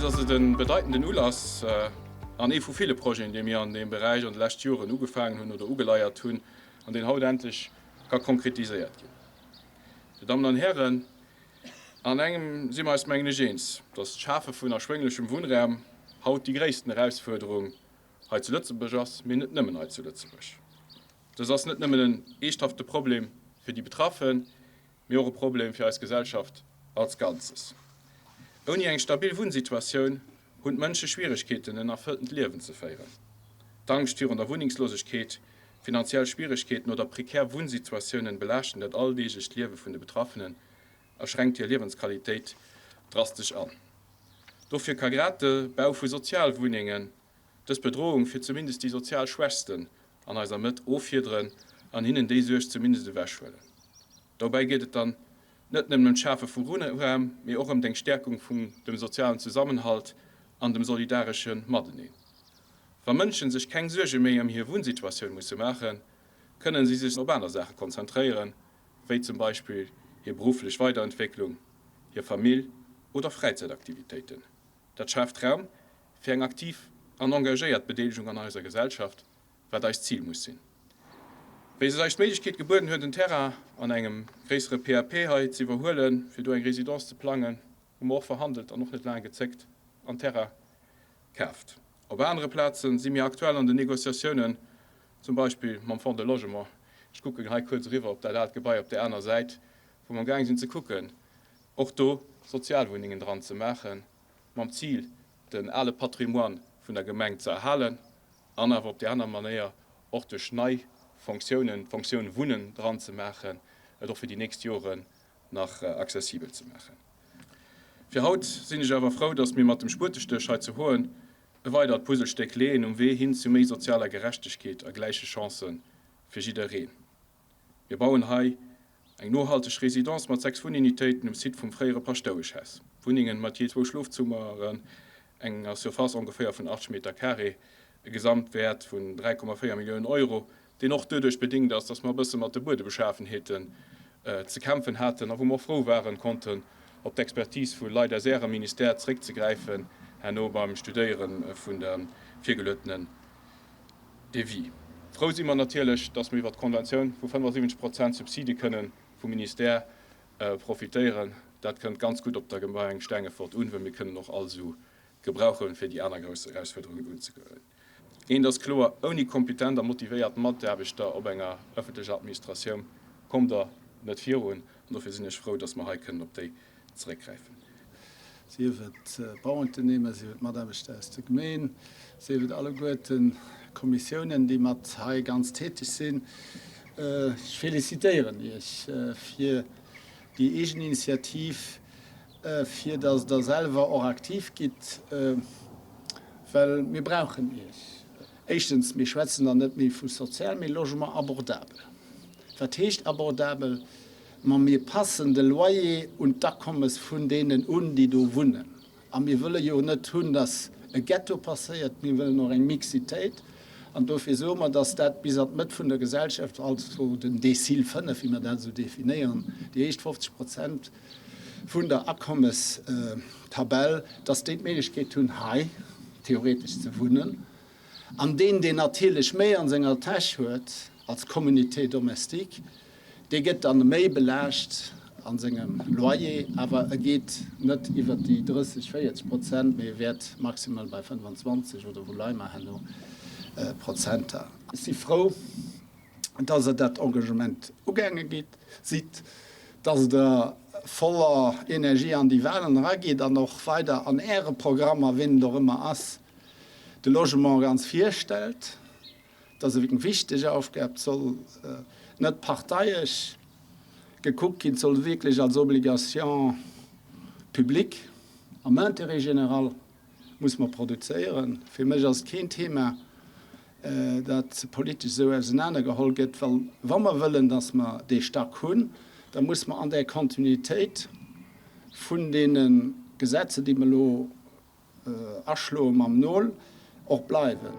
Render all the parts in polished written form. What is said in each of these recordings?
eis ass et e bedeitenden Ulass an ee vu ville Projeten, déi mir an deem Beräich an de leschte Joren ugefaangen hunn oder ugeleiert hunn an deen haut endlech ka konkretiséiert ginn. Dir Dammen an Hären, an engem si mer eis, mengen ech, eens, dass d'Schafe vun erschwénglechem Wunnraum haut déi gréissten Erausfuerderung hei zu Lëtzebuerg ass, mee net nëmmen hei zu Lëtzebuerg. Dës ass net nëmmen en eeschthafte Problem fir déi Betraffen, mee och e Problem fir eis Gesellschaft als Ganzes. Ouni eng stabil Wunnsituatioun hunn d'Mënsche Schwieregkeeten, en erfëlltent Liewen ze féieren. D'Angscht virun der Wunnengslosegkeet, finanziell Schwieregkeeten oder prekär Wunnsituatiounen belaaschten dat alldeeglecht Liewe vun de Betraffenen a schränkt hir Liewensqualitéit drastesch an. Dofir ka grad de Bau vu Sozialwunnengen dës Bedrohung fir zumindest déi sozial Schwächsten an eiser Mëtt offiederen an hinnen déi Suerg zumindest ewechhuelen. Dobäi geet et dann net nëmmen ëm d'Schafe vu Wunnraum, mee och ëm eng Stäerkung vum dem sozialen Zesammenhalt an dem solidaresche Mateneen. Wa Mënschen sech keng Suerge méi ëm hir Wunnsituatioun musse maachen, kënnen si sech op aner Saache konzentréieren, wéi zum Beispill hir berufflech Weiderentwécklung, hir Famill oder Fräizäitaktivitéiten. Dat schaaft Raum fir eng aktiv an engagéiert Bedeelegung an eiser Gesellschaft, wat eist Zil muss sinn. Wéi sech eis d'Méiglechkeet gebueden huet, en Terrain an engem gréissere PAP hei ze iwwerhuelen, fir do eng Résidence ze plangen, hu mer och verhandelt an och net laang gezéckt an Terrain kaaft. Op anere Plaze si mir aktuell an den Négociatiounen, zum Beispill mam Fonds de Logement, ech kucken hei kuerz eriwwer op dat aalt Gebai op där aner Säit, wou mer amgaang sinn ze kucken, och do Sozialwunnengen dran ze maachen, mam Zil, den ale Patrimoine vun der Gemeng ze erhalen an awer op déi aner Manéier och duerch nei Fonctiounen, d'Fonctioun Wunnen dran ze maachen, et och fir déi nächst Joren nach accessibel ze maachen. Fir haut sinn ech awer frou, dass mir mat dem Spuetestéch hei zu Hoen e weidert Puzzlestéck leeën um Wee hin zu méi sozialer Gerechtegkeet a gläiche Chancë fir jiddereen. Mir bauen hei eng nohalteg Residence mat 6 Wunnunitéiten um Site vum fréiere Paschtoueschhaus. Wunnengen mat jee zwou Schlofzummeren, enger Surface ongeféier vun 80 Meter carré, e Gesamtwäert vun 3,4 Milliounen Euro, deen och doduerch bedingt ass, dass mer e bësse mat de Buedebeschaafenheeten ze kämpfen haten a wou mer och frou waren, konnten op d'Expertise vu Leit aus Ärem Ministère zréckzegräifen herno beim Studéiere vun de virgeluetenen Devis. Frou si mer natierlech, dass mer iwwert d'Konventioun vu 75 Prozent Subside kënnen vum Ministère profitéieren. Dat kënnt ganz gutt op der Gemeng Stengefort un, well mir kënnen och all Su gebrauchen, fir déi aner grouss Erausfuerderungen unzegoen. Eent ass kloer, Ouni kompetent a motivéiert Mataarbechter op enger öffentlecher Administratioun kommt Der net virun. An dofir sinn ech frou, dass mer hei kënnen op déi zeréckgräifen. Sief et d'Bauunternehmer, sief et d'Mataarbechter aus der Gemeen, sief et alleguerten d'Kommissiounen, déi mat hei ganz täteg sinn. Ech felicitéieren Iech fir déi eegen Initiativ, fir datt Der selwer och aktiv gitt, well mir brauchen Iech. Éischtens, mir schwätzen dann net méi vu sozial, mee Logement abordable. Wat heescht abordabel? Ma mir passen de Loyer un d'Akommes vun deenen un, déi do wunnen. A mir wëlle jo net hunn, datt e Ghetto passéiert. Mir wëllen och eng Mixitéit. An dofir soe mer, datt dat bis an d'Mëtt vun der Gesellschaft, also den Décile 5, wéi mer dat esou definéieren, déi éischt 50 Prozent vun der Akommestabell, datt déi d'Méiglechkeet hunn, hei theoretesch ze wunnen. An deen, deen natierlech méi an senger Täsch huet als Communauté domestique, dee gëtt dann méi belaascht a sengem Loyer, awer e geet net iwwert déi 30, 40 Prozent, mee e wäert maximal bei 25 oder wou leie mer herno, Prozenter. Ech si frou, dass Der dat Engagement ugaange gitt, sidd, dass Der voller Energie an déi Wahlen eragitt an och weider an Äre Programmer, ween et och ëmmer ass, de Logement ganz virstellt. Et ass eng wichteg Aufgab, et soll net parteiesch gekuckt ginn, et soll wierklech als Obligation publique am Intérêt général muss mer produzéieren. Fir mech ass et keen Thema, dat politesch esou ausenanergeholl gëtt, well wa mer wëllen, datt mer dee Stack hunn, da muss mer an där Kontinuitéit vun deene Gesetze, déi mer elo aschloe mam Nol, och bleiwen.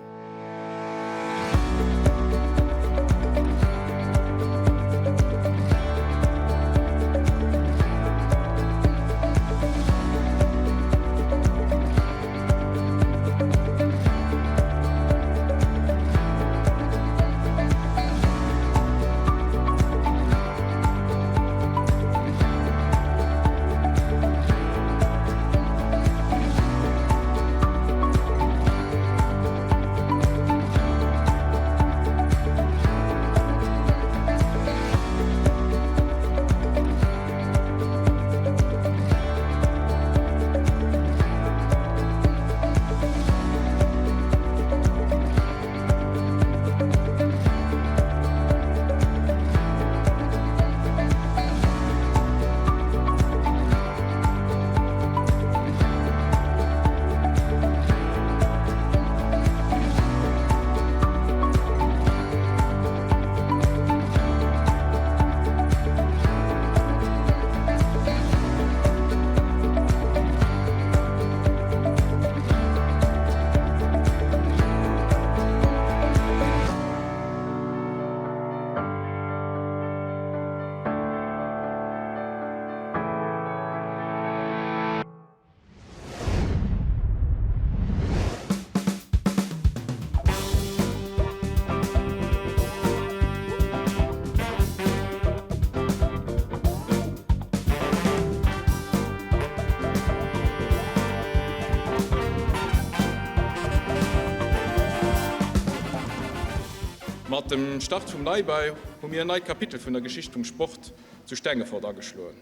Mat dem Start vum Neibau hu mir en neit Kapitel vun der Geschicht vum Sport zu Stengefort ageschloen.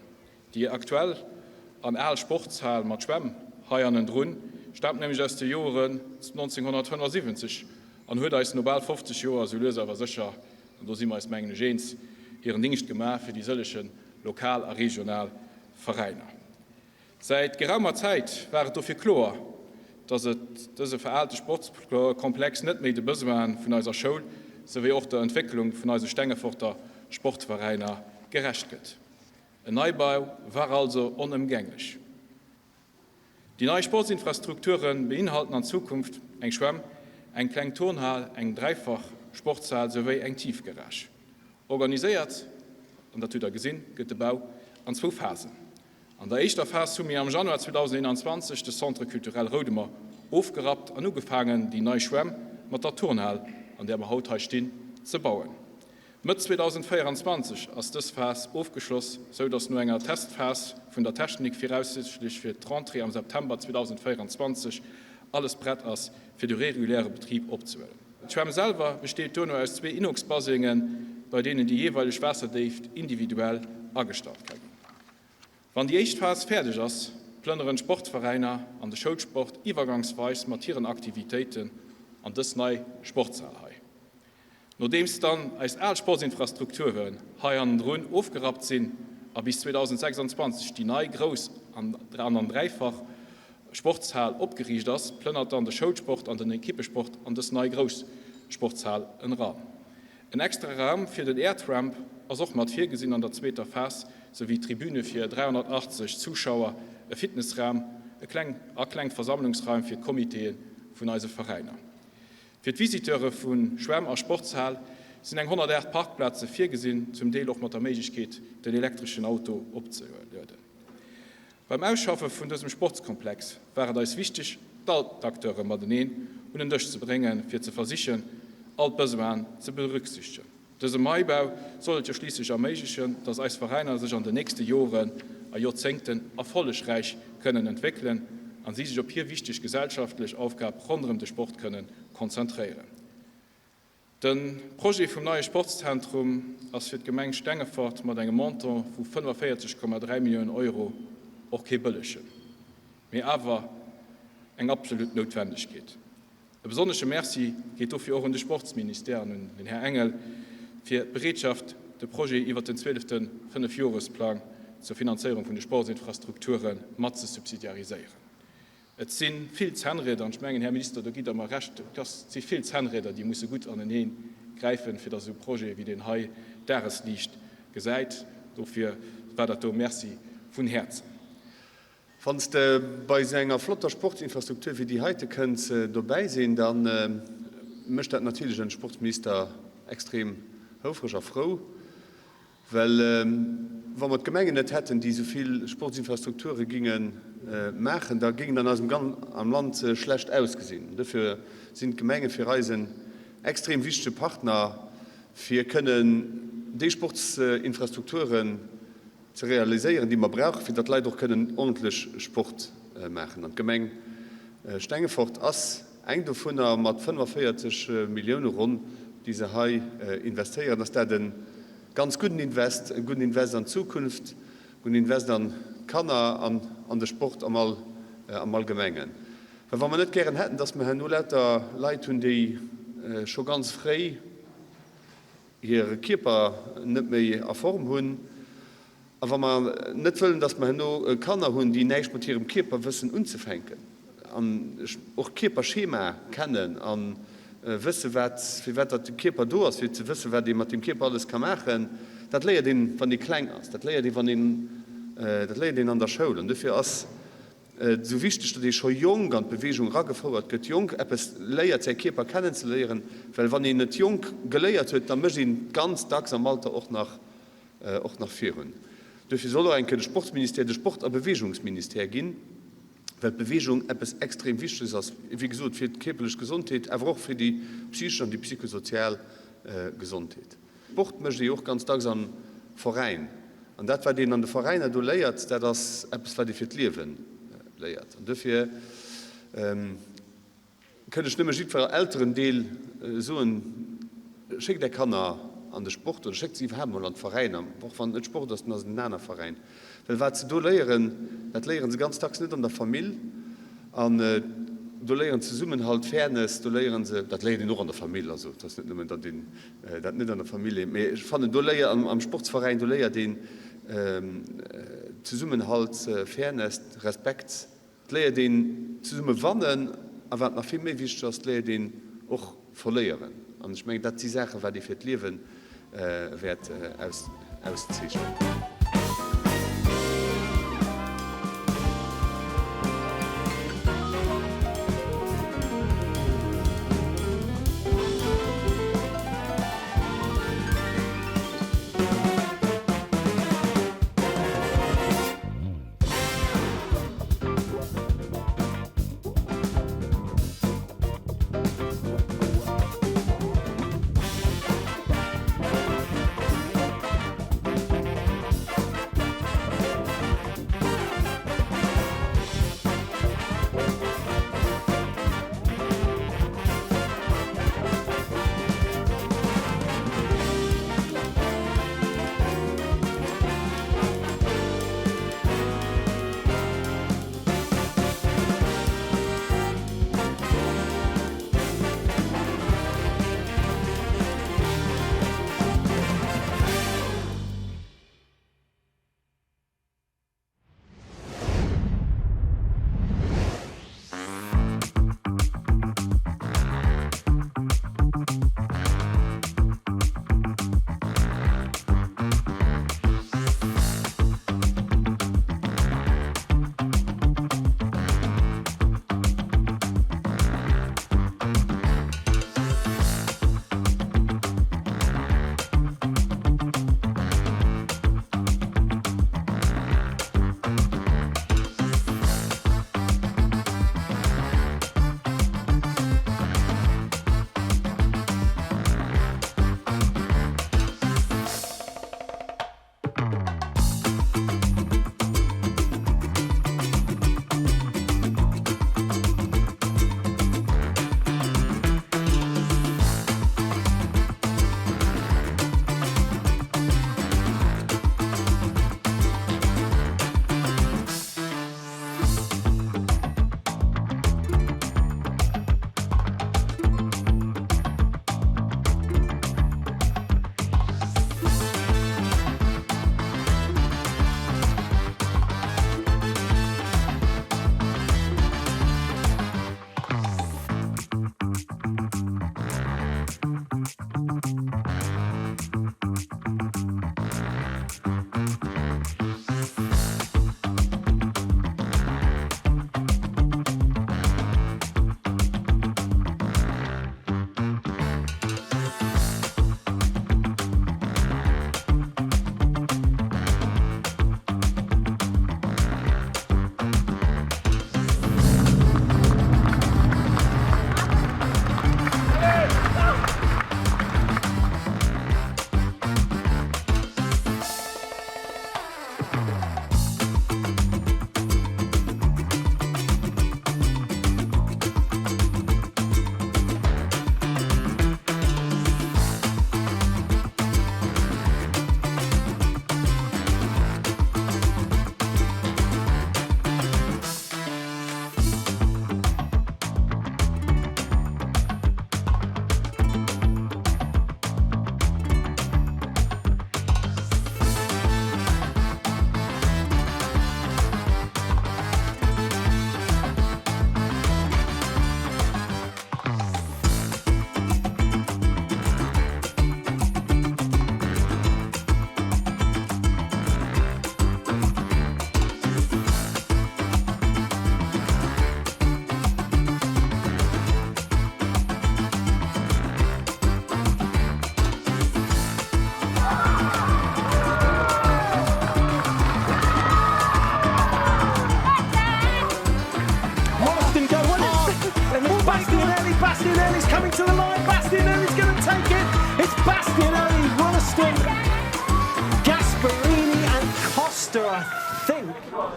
Déi aktuell an al Sportshal mat Schwämm hei hannendrun staamt nämlech aus de Joren 1975 an huet eis no bal 50 Joer sou lues awer sécher, an do si mer eis mengen ech eens, hiren Dingscht gemaach fir déi sëllege lokal a regional Veräiner. Säit geraumer Zäit war et dofir kloer, dass et dëse veraalte Sportskomplex net méi de Besoine vun eiser Schoul souwéi och der Entwécklung vun eise Stengeforter Sportveräiner gerecht gëtt. En Neibau war also onëmgänglech. Déi nei Sportsinfrastrukture beinhalten an Zukunft eng Schwämm, eng kleng Turnhal, eng dräifach Sportshal souwéi eng Tiefgarage. Organiséiert, an dat hutt Der gesinn, gëtt de Bau an zwou Phasen. An der éischter Phas hu mir am Januar 2021 de Centre culturel Roudemer ofgerappt an ugefaangen, déi nei Schwämm mat der Turnhal, an där mer haut hei stinn, ze bauen. Mëtt 2024 ass dës Phas ofgeschloss, sou datt no enger Testphas vun der Technik viraussichtlech fir d'Rentrée am September 2024 alles prett ass, fir de reguläre Betrib opzehuelen. D'Schwämm selwer besteet duerno aus zwee Inox-Basengen, bei deenen déi jeeweileg Waasserdéift individuell agestallt ka ginn. Wann déi éischt Phas fäerdeg ass, plënneren d'Sportveräiner an de Schoulsport iwwergangsweis mat hiren Aktivitéiten an dës nei Sportshal hei. Nodeems dann eis al Sportsinfrastrukturen hei hannendrun ofgerappt sinn a bis 2026 déi nei grouss an an dräifach Sportshal opgeriicht ass, plënnert dann de Schoulsport an den Ekippesport an dës nei grouss Sportshal eran. En extra Raum fir den Airtramp ass och mat virgesinn an der zweeter Phas, souwéi Tribüne fir 380 Zuschauer, e Fitnessraum, e kleng a kleng Versammlungsraim fir d'Comitéë vun eise Veräiner. Fir d'Visiteure vu Schwämm a Sportshal sinn eng 108 Parkplaze virgesinn, zum Deel och mat der Méiglechkeet, den elektreschen Auto opzelueden. Beim Ausschaffe vun dësem Sportskomplex war et eis wichteg, all d'Acteure mateneen un en Dësch ze bréngen, fir ze versichen, all d'Besoinen ze berücksichtegen. Dësem Neibau soll et jo schliisslech erméiglechen, dass eis Veräiner sech an den nächste Joren a Joerzéngten erfollegräich kënnen entwéckelen an si sech op hir wichteg gesellschaftlech Aufgab ronderëm de Sport kënnen konzentréieren. De Projet vum neie Sportszentrum ass fir d'Gemeng Stengefort mat engem Montant vu 45,3 Milliounen Euro och kee bëllegen, mee awer eng absolut Noutwendegkeet. E besonnesche Merci geet dofir och un de Sportsministère an un den Här Engel fir d'Bereetschaft, de Projet iwwert den zwielefte Fënnefjoresplang zur Finanzéierung vun de Sportsinfrastrukture mat ze subsidiariséieren. Et si vill Zännrieder, an ech mengen, Här Minister, do gitt Der mer Recht, et si vill Zännrieder, déi musse gutt anenee gräifen, fir datt esou e Projet wéi deen hei d'Dagesliicht gesäit. Dofir war dat do. Merci vun Häerzen. Wann s de bei esou enger flotter Sportsinfrastruktur wéi déi heite kënns dobäi sinn, da mécht dat natierlech en Sportsminister extrem houfreg a frou. Well wa mer d'Gemengen net hätten, déi esou vill Sportsinfrastrukture géinge maachen, da géing et an eisem am Land schlecht ausgesinn. Dofir sinn d'Gemenge fir eis en extrem wichtege Partner, fir kënnen déi Sportsinfrastrukturen ze realiséieren, déi mer brauchen, fir datt d'Leit och kënnen ordentlech Sport maachen. An d'Gemeng Stengefort ass eng dovunner. Mat 45 Millioune ronn, déi se hei investéieren, ass dat e ganz gudden Invest, e gudden Invest an d'Zukunft, e gudden Invest an d'Kanner an an de Sport am Allgemengen. Well wa mer net gären hätten, datt mer herno lauter Leit hunn, déi scho ganz fréi hire Kierper net méi a Form hunn, a wa mer net wëllen, datt mer herno Kanner hunn, déi näischt mat hirem Kierper wëssen unzefänken an och d'Kierperschema kennen a wësse wat, firwat datt de Kierper do ass, fir ze wësse wat ee mat deem Kierper alles ka maachen, dat léiert een, wann ee kleng ass, dat léiert ee wann een, dat léiert een an der Schoul. An dofir ass et esou wichteg, datt ee scho jonk an d'Beweegung eragefouert gëtt, jonk eppes léiert, säi Kierper kennenzeléieren, well wann een et jonk geléiert huet, da mécht een et ganz dacks am Alter och nach, och nach virun. Duerfir soll och eng Kéier de Sportsministère de Sport a Beweegungsministère ginn, well d'Beweegung eppes extrem Wichteges ass, wéi gesot, fir d'kierperlech Gesondheet, awer och fir déi psychesch an déi psychosozial Gesondheet. Sport mécht ee jo och ganz dacks am Veräin. An dat, wat een an de Veräiner do léiert, dat ass eppes, wat ee fir d'Liewe léiert. An duerfir kënn ech nëmme jiddwer Elterendeel soen, Schéckt är Kanner an de Sport oder schéckt se iwwerhaapt mol an d'Veräiner, och wann et net Sport ass, dann ass et en aner Veräin. Well wat se do léieren, dat léieren se ganz dacks net an der Famill. An do léieren se Zesummenhalt, Fairness, do léieren se, dat léiert een och an der Famill, also et ass net nëmmen, datt een dat net an der Famill léiert, mee ech fannen, do léiert, am Sportsveräin, do léiert een Zesummenhalt, Fairness, Respekt. Et léiert een zesumme wannen a wat nach vill méi wichteg ass, et léiert een och verléieren. An ech mengen, dat si Saachen, wat ee fir d'Liewe wäert auszeechnen.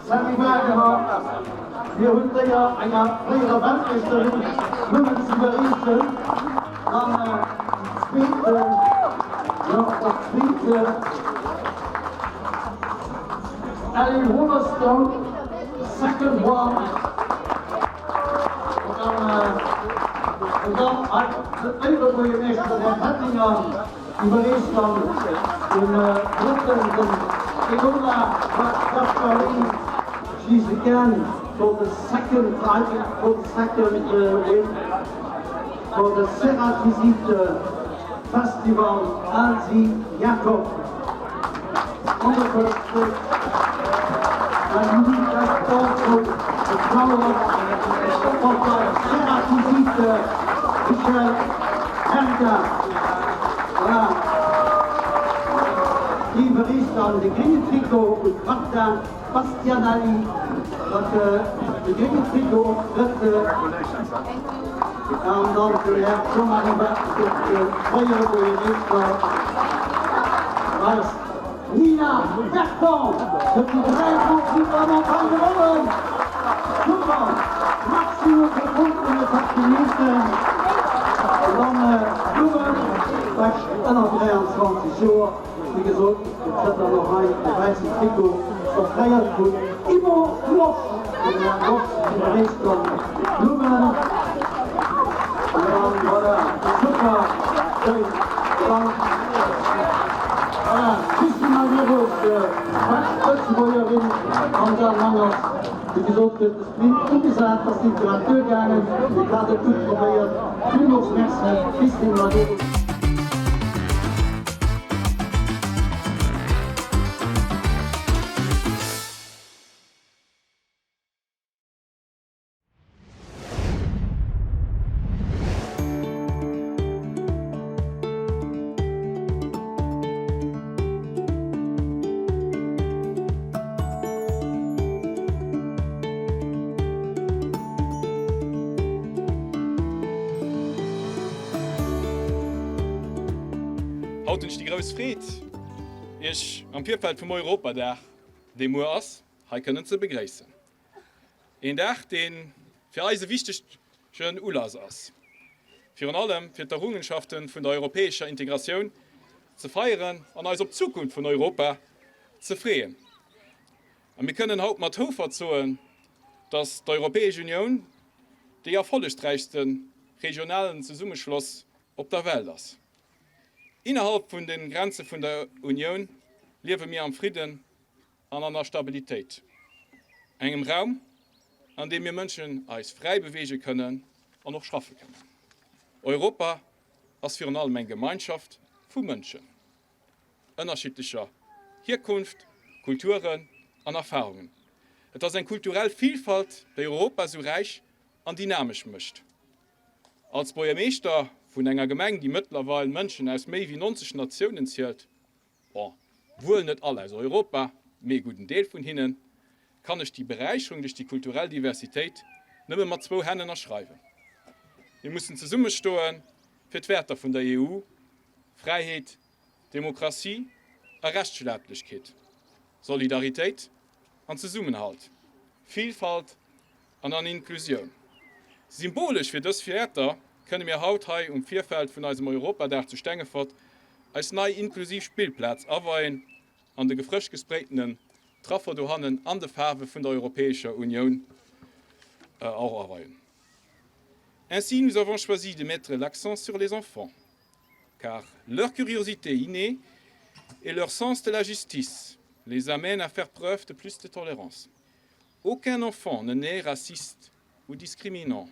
Sammy Wagener, Mir hunn d'Éier enger fréierer Weltmeeschterin d'Blummen z'iwwerreechen. Dann zweeten. Ellie Wolverstone, second one. An dann hei den Éierebuergermeeschter, den Här Pettinger, iwwerreecht dann den drëtten, den Ilona Gasparin. She's again for the second time, for the second win for the Ceratizit Festival, Elsie Jacob on the first place. And we have also the flower of the Ceratizit Michel Herga. Voilà. Déi iwwerreecht dann de gréngen Trikot un d'Marta Bastianelli, mat de gréngen Trikot op drëtte an dann de Här Jean-Marie Barthes, de fréiere Buergermeeschter Mars Nina Berton huet déi 3 Grand Prix de la Montagne gewonnen. Super! Maximum vu Punkten, et hat geniessen. An dann Blummen, bescht ënner 23 Joer, wéi gesot, et kënnt dann och hei de wäissen Trikot, offréiert vun Immo Losch. Den Här Losch iwwerreecht dann d'Blummen. An dann, voilà, super schéin. Dann. Voilà, d'Christine Majerus, bescht Lëtzebuergerin an der Manners. Wéi gesot gëtt de Sprint ugesat, ass nit grad duergaangen, mee hat et gutt probéiert. Villmools Merci Christine Majerus. Haut hunn ech déi grouss Freed, Iech am Virfeld vum Europadag, dee muer ass, hei kënnen ze begréissen. Een Dag, dee fir eis e wichtegen Ulass ass, virun allem fir d'Errungenschafte vun der europäescher Integratioun ze feieren an eis op d'Zukunft vun Europa ze freeën. A mir kënnen haut mat Houfert soen, dass d'Europäesch Unioun dee erfollegräichste regionalen Zesummeschloss op der Welt ass. Innerhalb vun de Grenze vun der Unioun liewe mir am Fridden an an der Stabilitéit, engem Raum, an deem mir Mënschen eis fräi beweege kënnen an och schaffe kënnen. Europa ass virun allem eng Gemeinschaft vu Mënschen ënnerschiddlecher Hierkunft, Kulturen an Erfarungen. Et ass eng kulturell Vilfalt, déi Europa esou räich an dynamesch mécht. Als Buergermeeschter vun enger Gemeng, déi mëttlerweil Mënschen aus méi wéi 90 Natiounen zielt, bon, wuel net all aus Europa, mee e gudden Deel vun hinnen, kann ech déi Beräicherung duerch déi kulturell Diversitéit nëmme mat zwou Hänn ënnerschreiwen. Mir mussen zesummestoe fir d'Wäerter vun der EU, Fräiheet, Demokratie a Rechtsstaatlechkeet, Solidaritéit an Zesummenhalt, Vilfalt an an Inklusioun. Symbolesch fir dës Wäerter kënne mir haut hei um Virfeld vun eisem Europadag zu Stengefort eis nei inklusiv Spillplaz aweien an de gefrësch gespraytenen Trafo dohannen an de Faarwe vun der Europäescher Unioun och aweien. Ainsi, nous avons choisi de mettre l'accent sur les enfants, car leur curiosité innée et leur sens de la justice les amènent à faire preuve de plus de tolérance. Aucun enfant ne naît raciste ou discriminant,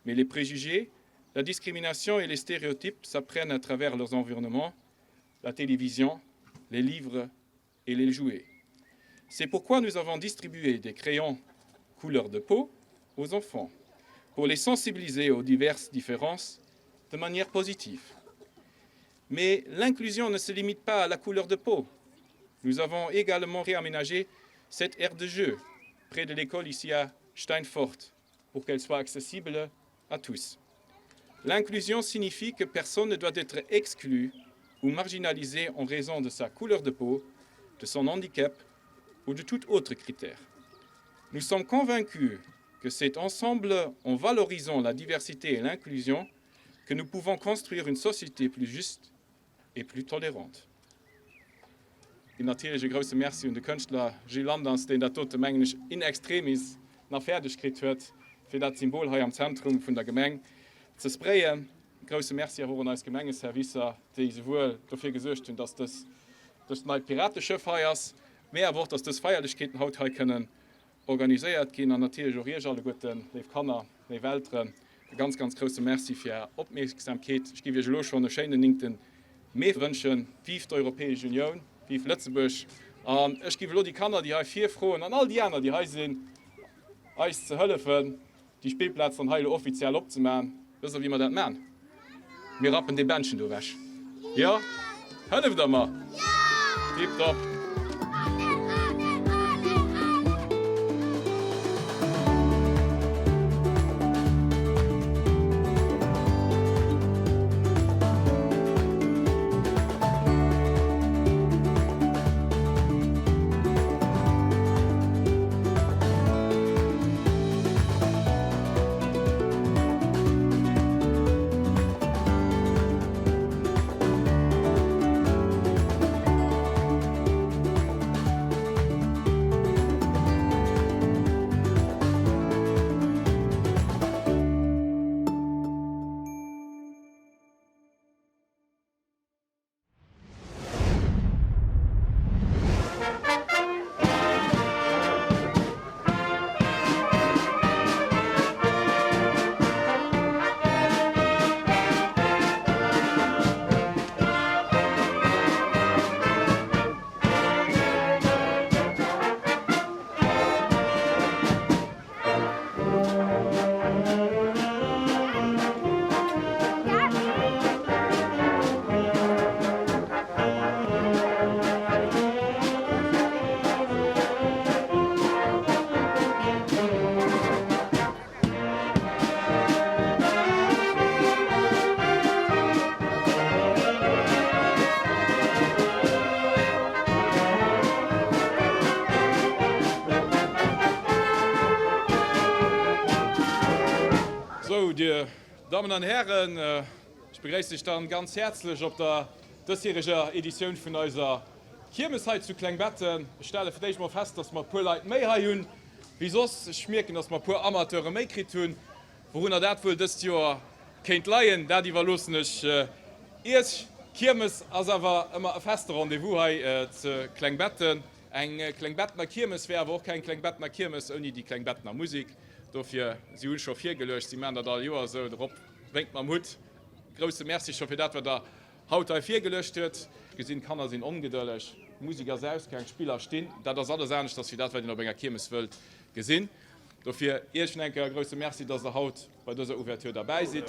mais les préjugés, la discrimination et les stéréotypes s'apprennent à travers leurs environnements, la télévision, les livres et les jouets. C'est pourquoi nous avons distribué des crayons couleur de peau aux enfants, pour les sensibiliser aux diverses différences de manière positive. Mais l'inclusion ne se limite pas à la couleur de peau. Nous avons également réaménagé cette aire de jeu près de l'école ici à Steinfort pour qu'elle soit accessible à tous. L'inclusion signifie que personne ne doit être exclu ou marginalisé en raison de sa couleur de peau, de son handicap ou de tout autre critère. Nous sommes convaincus que c'est ensemble, en valorisant la diversité et l'inclusion, que nous pouvons construire une société plus juste et plus tolérante. Ginn natierlech e grousse Merci un de Kënschtler Gilles Landers, deen dat dote, mengen ech, in extremis nach fäerdeg kritt huet, fir dat Symbol hei am Zentrum vun der Gemeng ze sprayen. Grousse Merci awer och un eis Gemengeservicer, déi souwuel dofir gesuergt hunn, dass dës, dëst neit Pirateschëff hei ass, mee awer och, dass dës Feierlechkeeten haut hei kënnen organiséiert ginn. An natierlech och Iech alleguerten, léif Kanner, léif Elteren, e ganz, ganz grousse Merci fir Är Opmierksamkeet. Ech géif Iech elo schonn e schéinen néngte Mee wënschen. Vive d'Europäesch Unioun, vive Lëtzebuerg! An ech géif elo déi Kanner, déi hei vir, froen, an all déi aner, déi hei sinn, eis ze hëllefen, déi Spillplaz dann hei elo offiziell opzeman. Wësst der, wéi mer dat man? Mir rappen dee Bändchen do ewech. Jo? Hëlleft der mer? Tiptop! Sou, Dir Dammen an Hären, ech begréissen lech dann ganz häerzlech op der dësjäreger Editioun vun eiser Kiermes hei zu Klengbetten. Ech stelle fir d'éischt mol fest, dass mer e puer Leit méi hei hunn wéi soss. Ech mierken, dass mer e puer Amateure méi kritt hunn. Wourunner dat wuel dëst Joer kéint leien, dat iwwerloossen ech Iech. Kiermes ass awer ëmmer e feste Rendez-vous hei ze Klengbetten. Eng Klengbettener Kiermes wär awer och keng Klengbettener Kiermes ouni déi Klengbettener Musik. Dofir, si hunn scho virgeluecht, si maachen dat all Joer esou, de Rob wénkt mam Hutt. Grousse Merci scho fir dat, wat Der haut hei virgeluecht huet. Ech gesinn, d'Kanner sinn ongedëlleg, d'Musek ass ausgaang, d'Spiller stinn. Dat ass alles aneschters wéi dat, wat een op enger Kiermes wëllt gesinn. Dofir Iech nach eng Kéier e grousse Merci, dass Der haut bei dëser Ouverture derbäi sidd.